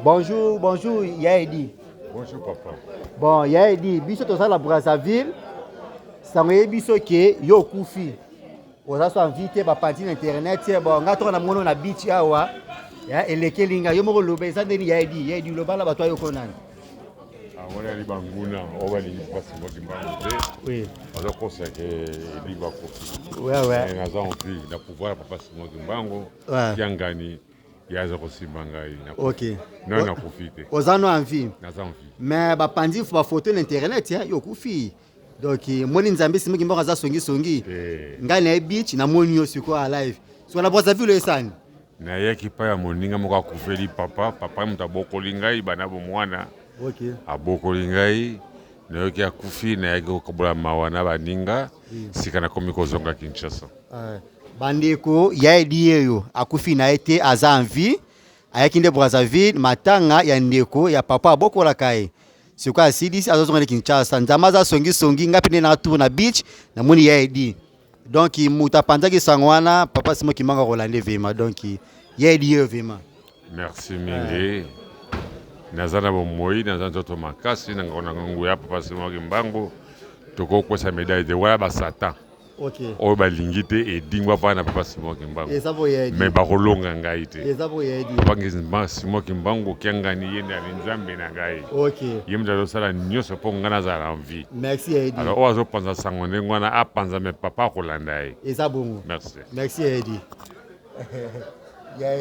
Bonjour, bonjour ya Edi. Bonjour papa. Bon, ya Edi, biso toza na Brazzaville. Sango yebi biso ke yo okufi. Oza so envie te, bapanzi na internet. Bon, nga toka na mono na beach awa. Ya elekeli nga yo moko loba, eza ndeni ya Edi, ya Edi loba na bato ayoko nani. Wana ali banguna oyo balingi mpasi moki mbango te. Bazokosa ke Edi bakufi. Naza en vie na pouvoir ya papa Simon Kimbangu. Kiangani ye aza kosimba ngai. No, nakufi te. Oza no en vie. Naza en vie. Mais bapanzi bafoto na internet ya yo okufi. Donc moni Nzambe Simon Kimbangu aza songisongi. Ngai na ye beach namoni yo sikoyo alive. Sikoyo na Brazzaville esani. Nayaki epai ya moninga moko akufeli papa. Papa moto abokoli ngai bana bomwana. Abokoli ngai, nayoki akufi, nayaki kokabola mawa na baninga. Sika nakomi kozonga Kinshasa. Bandeko, ya Edi yeyo akufi na ye te, aza en vie. Ayaki nde Brazzaville matanga ya ndeko ya papa abokolaka ye. Sikoyo asilisi, azozonga nde Kinshasa. Nzambe aza songisongi, ngai mpe nde na tour na beach namoni ya Edi. Donc moto apanzaki sango wana, papa Simon Kimbangu akolanda vraiment. Donc ya Edi yeyo vraiment. Merci mingi. Naza na bomoi, naza nzoto makasi, na ngonga na nguya papa Simon Kimbangu. Tokokwesa médaille te wana basatan oyo balingi te edingwa bafanda na papa Simon Kimbangu, mais bakolonga ngai te. Papa Simon Kimbangu Kiangani, ye nde ali Nzambe na ngai. Ye moto azosala nyonso mpo ngai nazala en vie. Merci Edi. Alors oyo azopanza sango ndenge wana apanza, mais papa akolanda ye. Eza bongo. Merci. Merci Edi.